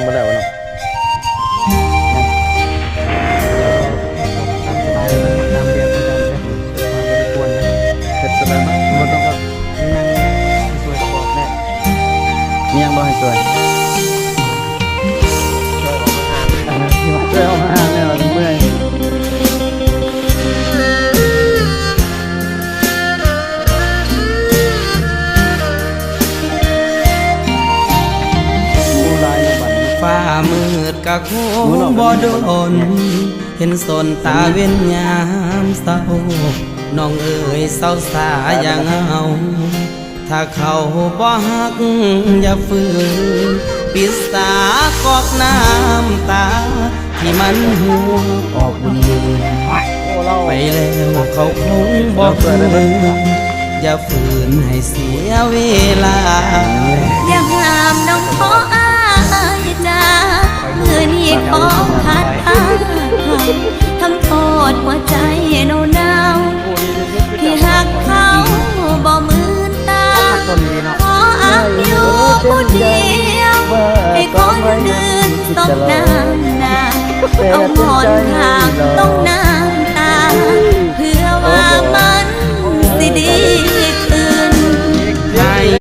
ບໍ່ແລ້ວເນາະ ເຮັດຈັ່ງໃດເນາະ ບໍ່ຕ້ອງ ມີຫຍັງບໍ່ໃຫ້ຊ່ວຍ? ຊ່ວຍອອກມາຫາແດ່ ເມື່ອຍ. ຟ້າມືດກະຄົງບໍ່ດົນ ເຫັນສົນຕາເວັນຍາມເຊົ້າ ນ້ອງເອີຍເຊົາສາຢ່າເຫງົາ ຖ້າເຂົາບໍ່ຮັກຢ່າຝືນ ປິດສາກອກນ້ຳຕາ ທີ່ມັນຮົ່ວອອກບຸນໆ ໄປແລ້ວເຂົາຄົງບໍ່ຄືນ ຢ່າຝືນໃຫ້ເສຍເວລາ ຢ່າຫ້າມນ້ອງຂໍອ້າຍຈ້າ ມື້ນີ້ຂໍຂາດອາຍ ທຳໂທດຫົວໃຈໜາວໆ ທີ່ຮັກເຂົາບໍ່ໝື່ນຕາ ຂໍອ້າງຢູ່ຜູ້ດຽວ ໃຫ້ຄົນອື່ນສົບນ້ຳໜ້າ ເອົາໝອນຂ້າງຕ້ອງ